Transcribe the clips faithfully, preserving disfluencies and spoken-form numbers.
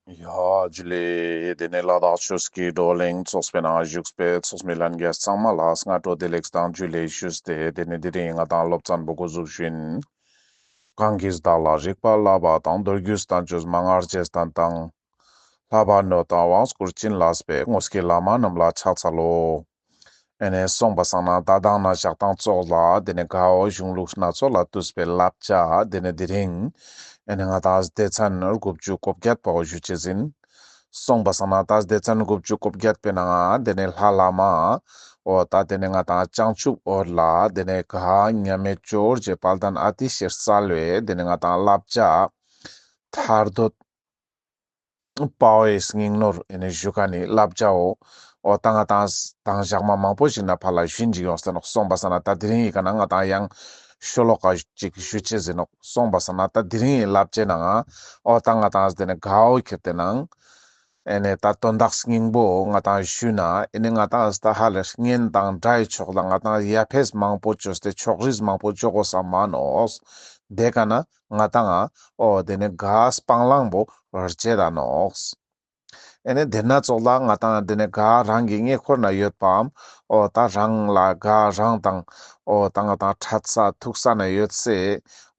ཡ་ཇུ་ལེ། དེ་ནས་ལ་དྭགས་ཆོས་ཀྱི་བགྲོ་གླེང་ཚོགས་པའི་ནང་བཞུགས་པའི་ཚོགས་མི་ལྷན་རྒྱས་ཚང་མ་ལ་སྔ་དྲོ་བདེ་ལེགས་དང་ཇུ་ལེ་ཞུས་ཏེ། དེ་ནས་དེ་རིང་ང་དང་སློབ་ཚན་པོ་འགོ་འཛུགས་ཤིན། གང་གིས་བདག་ལ་རིག་པ་བསླབ་པ་དང་། མདོ་རྒྱུད་བསྟན་བཅོས་མན་ངག་རྗེས་བསྟན་དང་། བསླབ་པ་ནོད་དང་དབང་བསྐུར་བྱིན་བརླབས་པའི། དངོས་ཀྱི་བླ་མ་རྣམས་ལ་ཕྱག་འཚལ་ལོ། ཨེ་ནས་སོང་པ་སང་ན་ད་དང་ན་ཞག་དང་ཙོགས་ལ་དེ་ནས་གའོ་གཞུང་ལུགས་སྣ་ཚོགས་ལ་བཏུས་པའི་བསླབ་བྱ་དེ་ནས་དེ་རིང་ཨེ་ནས་ང་དང་སྡེ་ཚན་དགུ་བཅུ་གོ་བརྒྱད་པའོ་ཞུ་ཅེས་ཨིན། སོང་པ་སང་ན་ད་སྡེ་ཚན་དགུ་བཅུ་གོ་བརྒྱད་པའི་ནང་དེ་ནས་ལྷ་བླ་མ་འོ་ད་དེ་ནས་ང་དང་བྱང་ཆུབ་འོད་ལ་དེ་ནས་ག་མཉམ་མེད་ཇོ་བོ་རྗེ་དཔལ་ལྡན་ཨ་ཏི་ཤས་སྩལ་བའི་དེ་ནས་ང་དང་བསླབ་བྱ་ཐར་འདོད་དཔའ་བོའི་སྙིང་ནོར་ཨེ་ནས་ཞུ་མཁན་ནི་བསླབ་བྱའོ། འོ་ད་ང་དང་དང་ཞག་མ་མང་པོ་ཞིག་ནས་ཕར་ལ་ཞུན་ཅིག་ཡོངས་ཏེ་ནོག། སོང་པ་སང་ན་ད་དེ་རིང་ཡི་ག་ན་ང་དང་ཡང་ཤོ་ལོ་ཀ་ཅིག་ཞུ་ཅེས་ཨིན་ནོག། སོང་པ་སང་ན་ད་དེ་རིང་ཡི་བསླབ་བྱའི་ནང་འོ་ད་ང་དང་དེ་ནས་གའོ་ཁྱེར་ཏེ་ནང་ཨེ་ནས་ད་དོན་དག་སྙིང་པོ་ང་དང་ཞུས་ན་ཨེ་ནས་ང་དང་ད་ཧ་ལས་གཉེན་དང་དགྲའི་ཕྱོགས་ལ་ང་དང་ཡ་ཕེས་མང་པོ་བཅོས་ཏེ་ཕྱོགས་རིས་མང་པོ་བཅོ་དགོས་ས་མ་ནོག། དེ་ག་ན་ང་དང་འོ་དེ་ནས་ག་སྤང་བླང་པོ་ར་ཅེ་ད་ནོག། ཨེ་ནས་དེ་ན་ཙོགས་ལ་ང་དང་དེ་ནས་ག་རང་གི་ཉེ་འཁོར་ན་ཡོད་པའམ་འོ་ད་རང་ལ་ག་རང་དང་འོ་ད་ང་དང་ཕྲད་ས་ཐུག་ས་ན་ཡོད་སའི་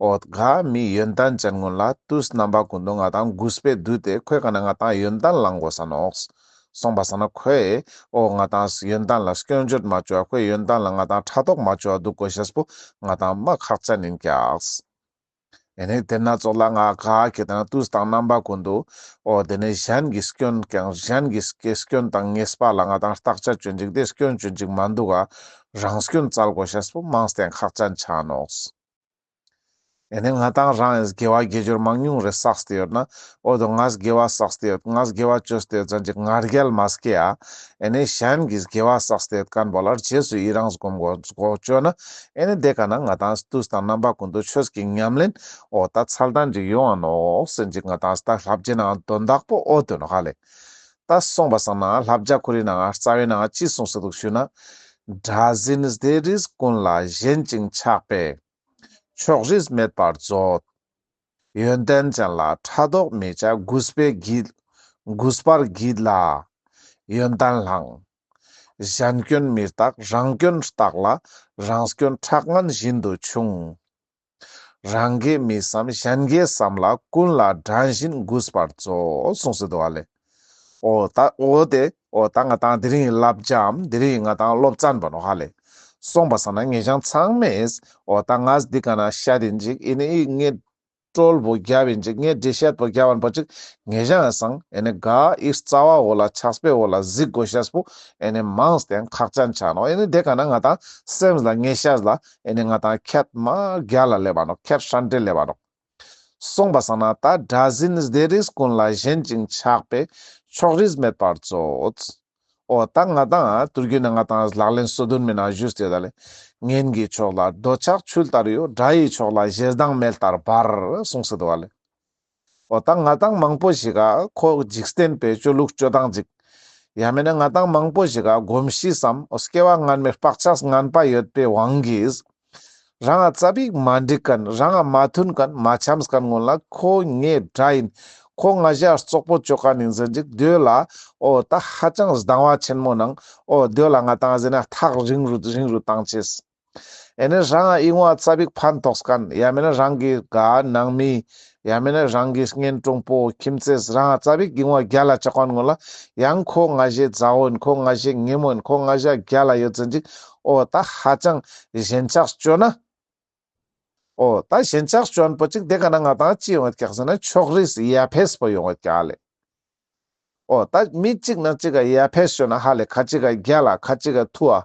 འོ་ག་མི་ཡོན་ཏན་ཅན་ཀུན་ལ་དུས་རྣམ་པ་ཀུན་ཏུ་ང་དང་གུས་པས་འདུད་དེ་ཁོའི་ཀ་ན་ང་དང་ཡོན་ཏན་བླང་དགོས་ས་ནོག། སོང་པ་སང་ན་ཁོས་འོ་ང་དང་ཡོན་ཏན་ལ་སྐྱོན་བརྗོད་མ་བཅོ་བ་ཁོའི་ཡོན་ཏན་ལ་ང་དང་ཕྲག་དོག་མ་བཅོ་བ་འདུག་དགོས་ཤེས་པོ་ང་དང་མ་ཁག་ཅན་ཨིན་ཀྱག། ཨེ་ནས་དེ་ན་ཙོགས་ལ་ང་ག་ཁྱེར་ཏེ་ན་དུས་དང་རྣམ་པ་ཀུན་ཏུ་འོ་དེ་ནས་གཞན་གྱི་སྐྱོན་ཀྱང་གཞན་གྱི་སྐྱེ་སྐྱོན་དང་ཉེས་པ་ལ་ང་དང་བརྟག་དཔྱད་བཅོ་ཅེས་དེ་སྐྱོན་བཅོ་ཅེས་མ་འདུག་ག་རང་སྐྱོན་བཙལ་དགོས་ཤེས་པོ་མང་སྟེ་ཁག་ཅན་ཆ་ནོག། ཨེ་ནས་ང་དང་རང་ཡིན་དགེ་བ་དགེ་སྦྱོར་མང་ཉུང་རེ་བསགས་ཏེ་ཡོད་ན་འོ་དོ་ངས་དགེ་བ་བསགས་ཏེ་ཡོད་ངས་དགེ་བ་བཅོས་ཏེ་ཡོད་ཙམ་ཅིག་ང་རྒྱལ་མ་སྐྱེ་ཡ། ཨེ་ནས་གཞན་གྱིས་དགེ་བ་བསགས་ཏེ་ཡོད་མཁན་པོ་ལ་རྗེས་སུ་ཡི་རང་སྒོམ་དགོས་དགོས་བཅོ་ན་ཨེ་ནས་དེ་ག་ན་ང་དང་དུས་དང་རྣམ་པ་ཀུན་ཏུ་ཆོས་ཀྱི་ཉམས་ལེན་འོ་ད་ཚད་ལྡན་ཅིག་ཡོང་ང་ནོག་ཟེར་ཅིག་ང་དང་ད་བསླབ་བྱའི་ནང་དོན་དག་པོ་འོ་དོ་ནོག་ཧ་ལེ། ད་སོང་པ་སང་ན་བསླབ་བྱ་ཁོ་རའི་ནང་རྩ་བའི་ནང་ཅི་གསུངས་སེ་འདུག་ཞུ་ན། དགྲ་འཛིན་སྡེ་རིས་ཀུན་ལ་ཞེན་ཅིང་ཆགས་པས། ཕྱོགས་རིས་མེད་པར་མཛོད། ཡོན་ཏན་ཅན་ལ་ཕྲག་དོག་མི་བྱ། གུས་པས་བགྱིད། གུས་པར་བགྱིད་ལ་ཡོན་ཏན་བླང་། གཞན་སྐྱོན་མི་བརྟག་རང་སྐྱོན་བརྟག་ལ། རང་སྐྱོན་ཁྲག་ངན་བཞིན་དུ་ཆུང་། རང་གིས་མི་བསམ་གཞན་གྱིས་བསམ་ལ། ཀུན་ལ་དགྲ་བཞིན་གུས་པར་མཛོད། གསུངས་སེ་འདུག་ཧ་ལེ། འོ་ད་འོ་དེ་འོ་ད་ང་དང་དེ་རིང་བསླབ་བྱའམ་དེ་རིང་ང་དང་སློབ་ཚན་པོ་ནོག་ཧ་ལེ། སོང་པ་སང་ན་ངེ་ཞང་ཚང་མས་འོ་ད་ངས་འདི་ག་ན་བཤད་དེ་ཅིག་ཨེ་ནས་ཨི་ངས་ཀྲོལ་པོ་རྒྱབ་ཨིན་ཅིག་ངས་འགྲེལ་བཤད་པོ་རྒྱབ་ཨིན་པོ་ཅིག་ངེ་ཞང་ཡང་སང་ཨེ་ནས་ག་ཨི་རྩ་བ་འོ་ལ་ཕྱག་དཔེ་འོ་ལ་གཟིགས་དགོས་ཤེས་པོ་ཨེ་ནས་མང་སྟེ་ཁག་ཅན་ཆ་ནོག། ཨེ་ནས་དེ་ག་ན་ང་དང་སེམས་ལ་ངེས་ཤེས་ལ་ཨེ་ནས་ང་དང་ཁྱད་མ་རྒྱལ་ལ་ལེབ་བ་ནོག། ཁྱད་ཧྲན་ཏེ་ལེབ་བ་ནོག། སོང་པ་སང་ན་ད་དགྲ་འཛིན་སྡེ་རིས་ཀུན་ལ་ཞེན་ཅིང་ཆགས་པས། ཕྱོགས་རིས་མེད་པར་མཛོད། འོ་ད་ང་དང་དུས་རྒྱུན་ནས་ང་དང་ལག་ལེན་སོ་བདུན་མའི་ནང་ཞུས་ཏེ་ཡོད་ད་ལེ། གཉེན་གྱི་ཕྱོགས་ལ་འདོད་ཆགས་ཆུ་ལྟར་གཡོ། དགྲ་ཡི་ཕྱོགས་ལ་ཞེ་སྡང་མེ་ལྟར་འབར། གསུངས་སེ་འདུག་ཧ་ལེ། འོ་ད་ང་དང་མང་པོ་ཞིག་ག་ཁོ་འཇིག་རྟེན་པའི་སྤྱོད་ལུགས་སྤྱོད་སྟངས་ཅིག་ཡང་མིན་ན་ང་དང་མང་པོ་ཞིག་ག་གོམས་གཤིས་སམ་འོ་སྐྱེ་བ་སྔན་མའི་བག་ཆགས་ངན་པ་ཡོད་པའི་དབང་གིས་རང་ང་ཙ་པིག་མ་འགྲིག་མཁན་རང་ང་མ་མཐུན་མཁན་མ་འཆམས་མཁན་ཀུན་ལ་ཁོ་ངའི་དགྲ་ཡིན། ཁོ་ང་ཞའ་རྩོག་པོ་བཅོ་མཁན་ཡིན་ཟེར་ཅིག་དེ་ལ་འོ་ད་ཧ་ཅང་སྡང་བ་ཆེན་མོ་ནང་འོ་དེ་ལ་ང་དང་ཟེར་ན་ཐག་རིང་རུ་རིང་རུ་བཏང་ཅེས། ཨེ་ནས་རང་ང་ཨི་ངོ་ཙ་པིག་ཕན་ཐོགས་མཁན་ཡང་མིན་ན་རང་གི་ག་ནང་མི་ཡང་མིན་ན་རང་གི་གཉེན་དྲུང་པོ་ཁྱིམ་མཚེས་རང་ང་ཙ་པིག་ཨི་ངོ་རྒྱལ་ལ་ཆགས་མཁན་ཀུན་ལ་ཡང་ཁོ་ང་ཞའི་མཛའ་བོ་ཡིན། ཁོ་ང་ཞའི་ཉེ་མོ་ཡིན། ཁོ་ང་ཞའ་རྒྱལ་ལ་ཡོད་ཟེར་ཅིག་འོ་ད་ཧ་ཅང་ཞེན་ཆགས་བཅོ་ན། འོ་ད་ཞེན་ཆགས་བཅོ་ན་པོ་ཅིག་དེ་ག་ན་ང་དང་ཅི་ཡོང་ངད་ཀྱག་ཟེར་ན་ཕྱོགས་རིས་ཡ་ཕེས་པོ་ཡོང་ངད་ཀྱག་ལེ། འོ་ད་མི་གཅིག་ན་གཅིག་ག་ཡ་ཕེས་བཅོ་ན་ཧ་ལེ་ཁ་ཅིག་ག་རྒྱལ་ལ་ཁ་ཅིག་ག་ཐུ་བ།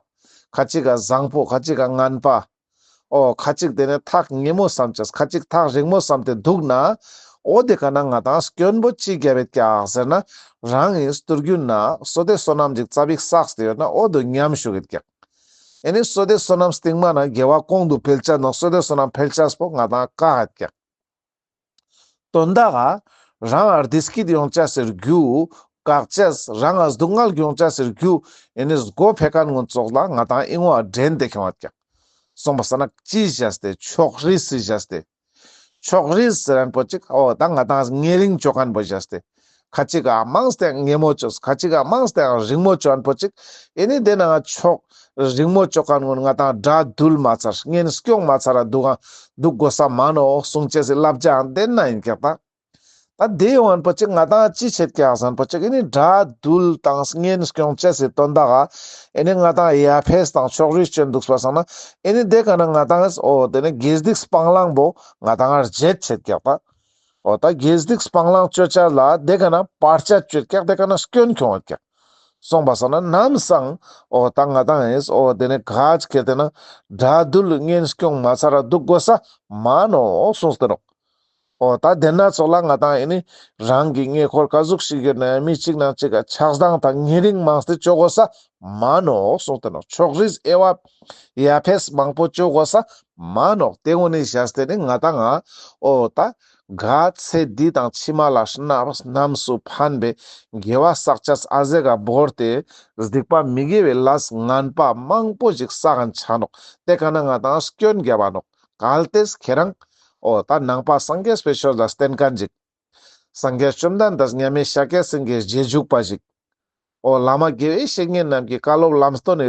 ཁ་ཅིག་ག་བཟང་པོ་ཁ་ཅིག་ག་ངན་པ། འོ་ཁ་ཅིག་དེ་ནས་ཐག་ཉེ་མོ་བསམ་ཅེས་ཁ་ཅིག་ཐག་རིང་མོ་བསམ་སྟེ་འདུག་ན། འོ་དེ་ག་ན་ང་དང་སྐྱོན་པོ་ཅི་རྒྱབ་ཡོད་ཀྱག་ཟེར་ན། རང་ངི་དུས་རྒྱུན་ན་བསོད་བདེ་བསོད་ནམས་ཅིག་ཙ་པིག་བསགས་ཏེ་ཡོད་ན་འོ་དོ་ཉམས་ཞུགས་ཡོད་ཀྱག། ཨེ་ནི་བསོད་བདེ་བསོད་ནམས་སྟིང་མ་ན་དགེ་བ་གོང་དུ་འཕེལ་ཅེས་ནོག། བསོད་བདེ་བསོད་ནམས་འཕེལ་ཅེས་པོ་ང་དང་བཀག་ཡོད་ཀྱག། དོན་དག་ག་རང་ང་བདེ་སྐྱིད་ཡོང་ཅེས་སི་རྒྱུ་བཀག་ཅེས་རང་ང་སྡུག་བསྔལ་ཡོང་ཅེས་སི་རྒྱུ་ཨེ་ནི་སྒོ་ཕྱེ་མཁན་ཀུན་ཙོགས་ལ་ང་དང་ཨི་ངོ་འགྲན་ཏེ་ཁྱོང་ཡོད་ཀྱག། སོང་པ་སང་ན་ཅི་བྱས་ཏེ་ཕྱོགས་རིས་སི་བྱས་ཏེ། ཕྱོགས་རིས་ཟེར་མཁན་པོ་ཅིག་འོ་ད་ང་དང་ཉེ་རིང་བཅོ་མཁན་པོ་བྱས་ཏེ། ཁ་ཅིག་ག་མང་སྟེ་ཉེ་མོ་ཅོས། ཁ་ཅིག་ག་མང་སྟེ་རིང་མོ་ཅོ་ཨན་པོ་ཅིག། ཨེ་ནི་དེ་ན་ང་ཕྱོགས་རིང་མོ་ཅོ་ཁན་གུན་ང་ཏང་དགྲ་འདུལ་མ་ཚར་གཉེན་སྐྱོང་མ་ཚར་ར་འདུག་ག་འདུག་དགོས་ས་མ་ནོག་གསུང་ཅེས་སི་བསླབ་བྱའང་དེ་ན་ཨིན་ཀྱག་ད། ད་དེ་ཡོང་ཨན་པོ་ཅིག་ང་ཏང་ཅི་ཆེད་ཀྱག་ཟེར་ཨན་པོ་ཅིག་ཨེ་ནི་དགྲ་འདུལ་དང་གཉེན་སྐྱོང་ཅེས་སི་དོན་དག་ག་ཨེ་ནི་ང་ཏང་ཡ་ཕེས་དང་ཕྱོགས་རིས་ཅོ་ཨན་དུག་པ་སང་ན་ཨེ་ནི་དེ་ཀ་ན་ང་ཏང་འོ་དེ་ནི་དགེ་སྡིག་སྤང་བླང་པོ་ང་ཏང་ང་རྗེད་ཆེད་ཀྱག་ད། འོ་ད་དགེ་སྡིག་སྤང་བླང་ཅོ་ཅེས་ལ་དེ་ཀ་ན་བར་ཆད་ཅོ་ཀྱག། དེ་ཀ་ན་སྐྱོན་ཁྱོང་ཀྱག། སོང་པ་སང་ན་ནམ་སང་འོ་ད་ང་ཏང་ཨེ་འོ་དེ་ནི་ག་ཅི་ཁེ་དེ་ན་དགྲ་འདུལ་གཉེན་སྐྱོང་མ་ཚར་ར་འདུག་དགོས་ས་མ་ནོག་གསུངས་ཏེ་ནོག། འོ་ད་དེ་ན་ཚོགས་ལ་ང་ཏང་ཨེ་ནི་རང་གི་ཉེ་འཁོར་ག་ཟུག་ཞིག་ཡོད་ན་ཡང་མི་གཅིག་ནང་གཅིག་ག་ཆགས་སྡང་དང་ཉེ་རིང་མང་སྟེ་ཅོ་དགོས་ས་མ་ནོག་གསུངས་ཏེ་ནོག། ཕྱོགས་རིས་དབྱེ་བ་ཡ་ཕེས་མང་པོ་ཅོ་དགོས་ས་མ་ནོག། དེ་གུན་ནི་བཞག་སྟེ་ནི་ང་ཏང་ང་འོ་ད་ག་ཚེ་འདི་དང་ཕྱི་མ་ལ་ནམ་ནམས་སུ་ཕན་པའི་དགེ་བ་བསགས་ཅེས་ཨ་ཟེ་ག་བོར་ཏེ་སྡིག་པ་མི་དགེ་བའི་ལས་ངན་པ་མང་པོ་ཞིག་བསགས་ཨན་ཆ་ནོག། དེ་ཀ་ན་ང་ཏང་སྐྱོན་རྒྱབ་བ་ནོག། གལ་ཏེ་ཁྱེ་རང་འོ་ད་ནང་པ་སངས་རྒྱས་པའི་ཆོས་ལ་བརྟེན་ཁན་ཅིག། སངས་རྒྱས་བཅོམ་ལྡན་འདས་མཉམ་མེད་ཤཱཀྱ་སེང་གེའི་རྗེས་འཇུག་པ་ཞིག། འོ་བླ་མ་དགེ་བའི་བཤེས་གཉེན་རྣམས་ཀྱི་བཀའ་སློབ་ལམ་སྟོན་ནི་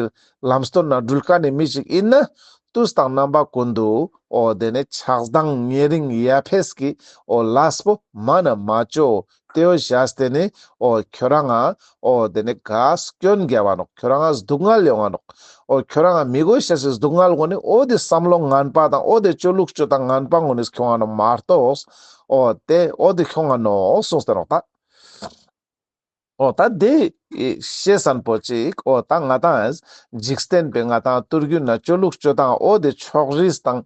ལམ་སྟོན་ན་འགྲུལ་ཁན་ནི་མི་ཞིག་ཨིན་ན་དུས་དང་རྣམ་པ་ཀུན་ཏུ་འོ་དེ་ནི་ཆགས་སྡང་ཉེ་རིང་ཡ་ཕེས་ཀྱི་འོ་ལས་པོ་མ་ན་མ་ཅོ། དེ་བོ་བཞག་སྟེ་ནི་འོ་ཁྱོ་རང་ང་འོ་དེ་ནི་ག་སྐྱོན་རྒྱབ་བ་ནོག། ཁྱོ་རང་ང་སྡུག་བསྔལ་ཡོང་ང་ནོག། འོ་ཁྱོ་རང་ང་མི་དགོས་ཤེས་སི་སྡུག་བསྔལ་གུན་ནི་འོ་དེ་བསམ་བློ་ངན་པ་དང་འོ་དེ་ཅོ་ལུགས་སྤྱོད་དང་ངན་པ་གུན་ནི་ཁྱོང་ང་ནོག་མ་གཏོགས་འོ་དེ་འོ་དེ་ཁྱོང་ང་ནོག་གསུངས་ཏེ་ནོག་ད། འོ་ད་དེ་ཤེས་ཨན་པོ་ཅིག་འོ་ད་ང་ཏང་འཇིག་རྟེན་པའི་ང་ཏང་དུས་རྒྱུན་ན་ཅོ་ལུགས་སྤྱོད་སྟངས་འོ་དེ་ཕྱོགས་རིས་དང་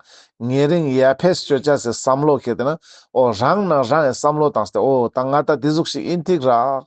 ཉེ་རིང་ཡ་ཕེས་ཅོ་ཅེས་སི་བསམ་བློ་ཁྱེར་ཏེ་ན་འོ་རང་ནང་རང་ངི་བསམ་བློ་བཏང་སྟེ་འོ་ད་ང་ད་དེ་ཟུག་ཞིག་ཨིན་ཐིག་རག།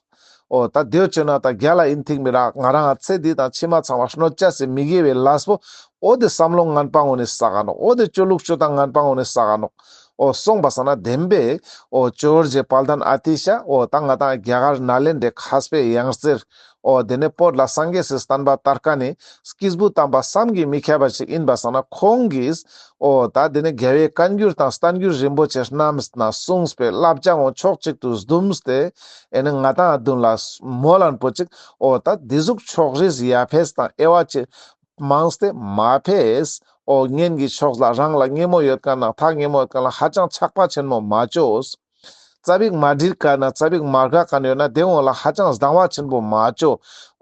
འོ་ད་དེ་བོ་ཅོས་ན་ད་རྒྱལ་ལ་ཨིན་ཐིག་མི་རག། ང་རང་ང་ཚེ་འདི་དང་ཕྱི་མ་ཚང་མ་གནོད་ཅེས་སི་མི་དགེ་བའི་ལས་པོ་འོ་དེ་བསམ་བློ་ངན་པ་གུན་ནི་བསགས་ནོག། འོ་དེ་ཅོ་ལུགས་སྤྱོད་སྟངས་ངན་པ་གུན་ནི་བསགས་ནོག། འོ་སོང་པ་སང་ན་བདེན་པའི་འོ་ཇོ་བོ་རྗེ་དཔལ་ལྡན་ཨ་ཏི་ཤ་འོ་ད་ང་ཏང་རྒྱ་གར་ནཱ་ལེནྡྲའི་མཁས་པའི་ཡང་རྩེར་འོ་དེ་ནི་བོད་ལ་སངས་རྒྱས་སི་བསྟན་པ་དར་ཁན་ནི་སྐྱེས་བུ་དམ་པ་བསམ་གྱིས་མི་ཁྱབ་པ་ཞིག་ཨིན་པ་སང་ན་ཁོང་གིས་འོ་ད་དེ་ནི་རྒྱལ་བའི་བཀའ་འགྱུར་དང་བསྟན་འགྱུར་རིན་པོ་ཆེ་རྣམས་ན་གསུངས་པའི་བསླབ་བྱ་འོ་ཕྱོགས་གཅིག་ཏུ་བསྡུམས་ཏེ་ཨེ་ནི་ང་ཏང་མདུན་ལ་མོལ་ལན་པོ་ཅིག། འོ་ད་དེ་ཟུག་ཕྱོགས་རིས་ཡ་ཕེས་དང་དབྱེ་བ་ཅིག་མང་སྟེ་མ་ཕེས། འོ་གཉེན་གྱི་ཕྱོགས་ལ་རང་ལ་ཉེ་མོ་ཡོད་ཁན་ནང་ཐག་ཉེ་མོ་ཡོད་ཁན་ལ་ཧ་ཅང་ཆགས་པ་ཆེན་མོ་མ་ཅོས། ཙ་པིག་མ་འགྲིག་ཁན་ན་ཙ་པིག་མ་དགའ་ཁན་ཡོད་ན་དེ་འོ་ལ་ཧ་ཅང་སྡང་བ་ཆེན་པོ་མ་ཅོ།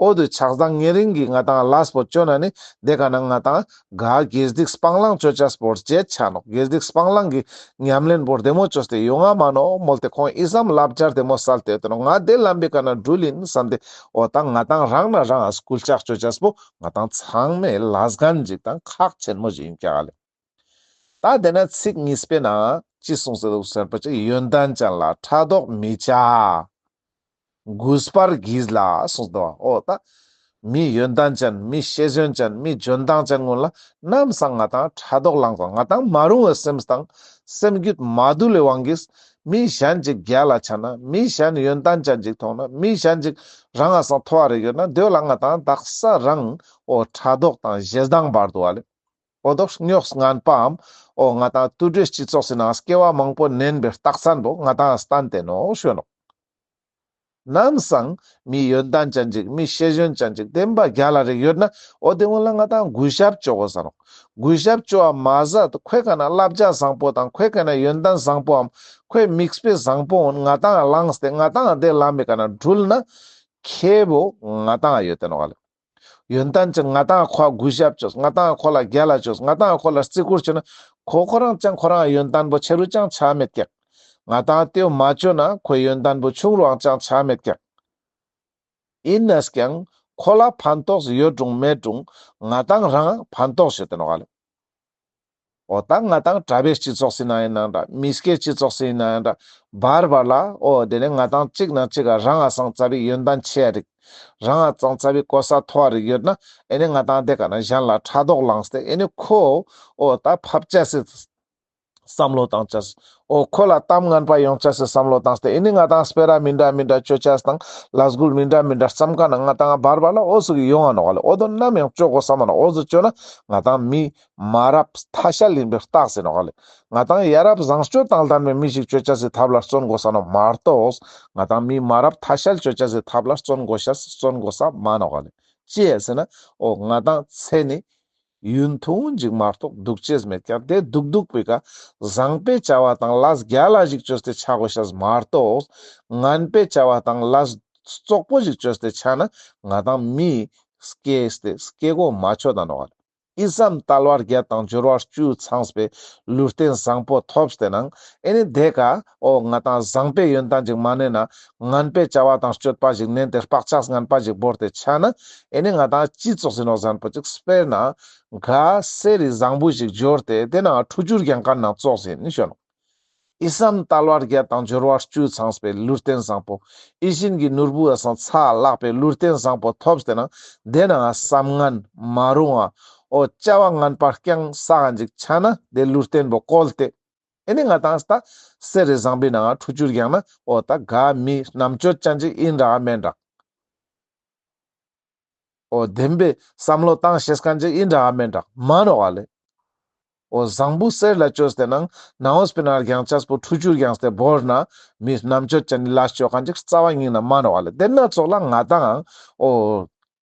འོ་དེ་ཆགས་སྡང་ཉེ་རིང་གི་ང་ཏང་ལས་པོ་ཅོ་ན་ནི་དེ་ཀ་ན་ང་ཏང་ག་དགེ་སྡིག་སྤང་བླང་ཅོ་ཅེས་པོ་རྗེད་ཆ་ནོག། དགེ་སྡིག་སྤང་བླང་གི་ཉམས་ལེན་པོ་བདེ་མོ་ཅོས་ཏེ་ཡོང་ང་མ་ནོག་མོལ་ཏེ་ཁོང་ཨི་ཙམ་བསླབ་བྱ་བདེ་མོ་སལ་ཏེ་ཡོད་དེ་ནོག། ང་དེ་ལམ་པའི་ཀ་ན་འགྲུལ་ཨིན་བསམ་སྟེ་འོ་ད་ང་ཏང་རང་ན་རང་ང་སྐུལ་ལྕག་ཅོ་ཅེས་པོ་ང་ཏང་ཚང་མའི་ལས་འགན་ཅིག་དང་ཁག་ཆེན་མོ་ཞིག་ཨིན་ཀྱག་ལེ། ད་དེ་ན་ཚིག་གཉིས་པའི་ནང་ཅི་གསུངས་ཏེ་འདུག་ཟེར་ན་པ་ཅིག་ཡོན་ཏན་ཅན་ལ་ཕྲག་དོག་མི་བྱ། གུས་པར་གྱིས་ལ་གསུངས་ཏེ་འདུག། འོ་ད་མི་ཡོན་ཏན་ཅན་མི་ཤེས་ཡོན་ཅན་མི་འཇོན་ཐང་ཅན་གུན་ལ་ནམ་སང་ང་ཏང་ཕྲག་དོག་ལངས་སོང་། ང་ཏང་མ་རུང་བའི་སེམས་དང་སེམས་རྒྱུད་མ་དུལ་བའི་དབང་གིས་མི་གཞན་ཅིག་རྒྱལ་ལ་ཆ་ན་མི་གཞན་ཡོན་ཏན་ཅན་ཅིག་མཐོང་ན་མི་གཞན་ཅིག་རང་ང་སང་མཐོ་བ་རིག་ཡོད་ན་དེ་ལ་ང་ཏང་དག་ས་རང་འོ་ཕྲག་དོག་དང་ཞེ་སྡང་འབར་འདུག་ཨ་ལེ། འོ་དོ་རྙོག་ངན་པའམ་འོ་ང་ཏང་དུད་འགྲོའི་སྤྱི་ཚོགས་སི་ནང་སྐྱེ་བ་མང་པོ་ནན་པའི་རྟགས་མཚན་པོ་ང་ཏང་སྟན་ཏེ་ནོག་ཞུ་ནོག། ནམ་སང་མི་ཡོན་ཏན་ཅན་ཅིག་མི་ཤེས་ཡོན་ཅན་ཅིག་བདེན་པ་རྒྱལ་ལ་རིག་ཡོད་ན་འོ་དེ་གུན་ལ་ང་ཏང་གུས་ཞབས་ཅོ་དགོས་ས་ནོག། གུས་ཞབས་ཅོ་བ་མ་ཟད་ཁོའི་ཀ་ན་བསླབ་བྱ་བཟང་པོ་དང་ཁོའི་ཀ་ན་ཡོན་ཏན་བཟང་པོའམ་ཁོའི་མིག་དཔེ་བཟང་པོ་འོ་ང་ཏང་ལངས་ཏེ་ང་ཏང་དེ་ལམ་མི་ཀ་ན་འགྲུལ་ན་ཁེ་བོ་ང་ཏང་ཡོད་དེ་ནོག་ཨ་ལེ། ཡོན་ཏན་ཅན་ང་ཏང་ཁོ་གུས་ཞབས་ཅོས། ང་ཏང་ཁོ་ལ་རྒྱལ་ལ་ཅོས། ང་ཏང་ཁོ་ལ་བརྩི་བཀུར་ཅོས་ན་ཁོ་ཁོ་རང་ཅང་ཁོ་རང་ཡོན་ཏན་པོ་ཆེ་རུ་ཅང་ཆ་མེད་ཀྱག། ང་ཏང་དེ་བོ་མ་ཅོས་ན་ཁོའི་ཡོན་ཏན་པོ་ཆུང་རུའང་ཅང་ཆ་མེད་ཀྱག། ཨིན་ནས་ཀྱང་ཁོ་ལ་ཕན་ཐོགས་ཡོད་རུང་མེད་རུང་ང་ཏང་རང་ཕན་ཐོགས་ཡོད་དེ་ནོག་ཨ་ལེ། འོ་ད་ང་ཏང་གྲྭ་པའི་སྤྱི་ཚོགས་སི་ནང་ཨིན་ན་འདྲ་མི་སྐྱའི་སྤྱི་ཚོགས་སི་ཨིན་ན་འདྲ་བར་བར་ལ་འོ་དེ་ནས་ང་ཏང་གཅིག་ནང་གཅིག་ག་རང་ང་སང་ཙ་པིག་ཡོན་ཏན་ཆེ་ཡ་རིག་རང་ང་སང་ཙ་པིག་གོ་ས་མཐོ་བ་རིག་ཡོད་ན་ཨེ་ནི་ང་ཏང་དེ་ཀ་ན་གཞན་ལ་ཕྲག་དོག་ལངས་ཏེ་ཨེ་ནི་ཁོ་འོ་ད་ཕབ་ཅེས་སི་བསམ་བློ་བཏང་ཅེས། འོ་ཁོ་ལ་གཏམ་ངན་པ་ཡོང་ཆ་སེ་བསམ་བློ་བཏང་སྟེ་ཨེ་ནི་ང་ཏང་སྤེ་ར་མི་འདྲ་མི་འདྲ་ཅོ་ཆ་སྟེ་ལས་འགུལ་མི་འདྲ་མི་འདྲ་བརྩམས་ཁན་ན་ང་ཏང་བར་བར་ལ་འོ་ཟུག་གི་ཡོང་ང་ནོག་ལེ། འོ་དོ་ནམ་ཡང་ཅོ་དགོས་ས་མ་ནོག། འོ་ཟུག་ཅོ་ན་ང་ཏང་མི་མ་རབས་ཐ་ཤལ་ཡིན་པའི་རྟགས་ཟེར་ནོག་ལེ། ང་ཏང་ཡ་རབས་བཟང་སྤྱོད་དང་ལྡན་པའི་མི་ཞིག་ཅོ་ཆ་སེ་ཐབས་ལ་བརྩོན་དགོས་ས་ནོག་མ་གཏོགས་ང་ཏང་མི་མ་རབས་ཐ་ཤལ་ཅོ་ཆ་སེ་ཐབས་ལ་བརྩོན་དགོས་ཤ་བརྩོན་དགོས་ས་མ་ནོག་ལེ། ཅི་ཡ་ཟེར་ན་འོ་ང་ཏང་ཚེ་ནི་ཡུན་ཐུང་ཞིག་མ་གཏོགས་འདུག་ཅེས་མེད་ཀྱག། དེ་འདུག་འདུག་པའི་ཀ་བཟང་པའི་བྱ་བ་དང་ལས་རྒྱལ་ལ་ཞིག་ཅོས་ཏེ་ཆ་དགོས་ཤ་མ་གཏོགས་ངན་པའི་བྱ་བ་དང་ལས་བཙོག་པོ་ཞིག་ཅོས་ཏེ་ཆ་ན་ང་ཏང་མི་སྐྱེས་ཏེ་སྐྱེ་གོ་མ་ཆོད་ད་ནོག། ཨི་ཙམ་དལ་བ་བརྒྱད་དང་འབྱོར་བ་བཅུ་ཚང་བའི་ལུས་རྟེན་བཟང་པོ་ཐོབ་སྟེ་ནང་ཨེ་ནི་དེ་ཀ་འོ་ང་ཏང་བཟང་པའི་ཡོན་ཏན་ཅིག་མ་ནེན་ན་ངན་པའི་བྱ་བ་དང་སྤྱོད་པ་ཞིག་ནེན་ཏེ་བག་ཆགས་ངན་པ་ཞིག་བོར་ཏེ་ཆ་ན་ཨེ་ནི་ང་ཏང་ཅི་ཙོགས་ཡིན་ནོག་ཟེར་ན་པོ་ཅིག་དཔེར་ན་ག་གསེར་རི་བཟང་པོ་ཞིག་འབྱོར་ཏེ་དེ་ནང་འཁྲུ་ཆུར་རྒྱང་ཁན་ནང་ཙོགས་ཡིན་ནི་ཞོན་ནོག། ཨི་ཙམ་དལ་བ་བརྒྱད་དང་འབྱོར་བ་བཅུ་ཚང་བའི་ལུས་རྟེན་བཟང་པོ། ཡིད་བཞིན་གྱི་ནོར་བུ་ཡ་སང་ཚ་ལྷག་པའི་ལུས་རྟེན་བཟང་པོ་ཐོབ་སྟེ་ནང་དེ་ནང་བསམ་ངན་མ་རུང་བ་འོ་བྱ་བ་ངན་པ་རྐྱང་བསགས་ཀ་ཅིག་ཆ་ན་དེ་ལུས་རྟེན་པོ་བཀོལ་ཏེ་ཨེ་ནི་ང་ཏང་ད་གསེར་རི་བཟང་པོའི་ནང་འཁྲུ་ཆུར་རྒྱང་ན་འོ་ད་ག་མི་རྣམ་དཔྱོད་ཅན་ཅིག་ཡིན་རག་མེན་རག། འོ་བདེན་པའི་བསམ་བློ་བཏང་ཤེས་ཁན་ཅིག་ཡིན་རག་མེན་རག་མ་ནོག་ལེ། འོ་བཟང་པོ་གསེར་ལ་ཅོས་ཏེ་ནང་ནང་འོ་སྤེ་ན་རྒྱང་ཆས་པོ་འཁྲུ་ཆུར་རྒྱང་སྟེ་བོར་ན་མི་རྣམ་དཔྱོད་ཅན་ནི་ལས་ཅོ་ཁན་ཅིག་རྩ་བ་ཉིད་ན་མ་ནོག་ལེ། དེ་ན་ཙོགས་ལ་ང་ཏང་འོ་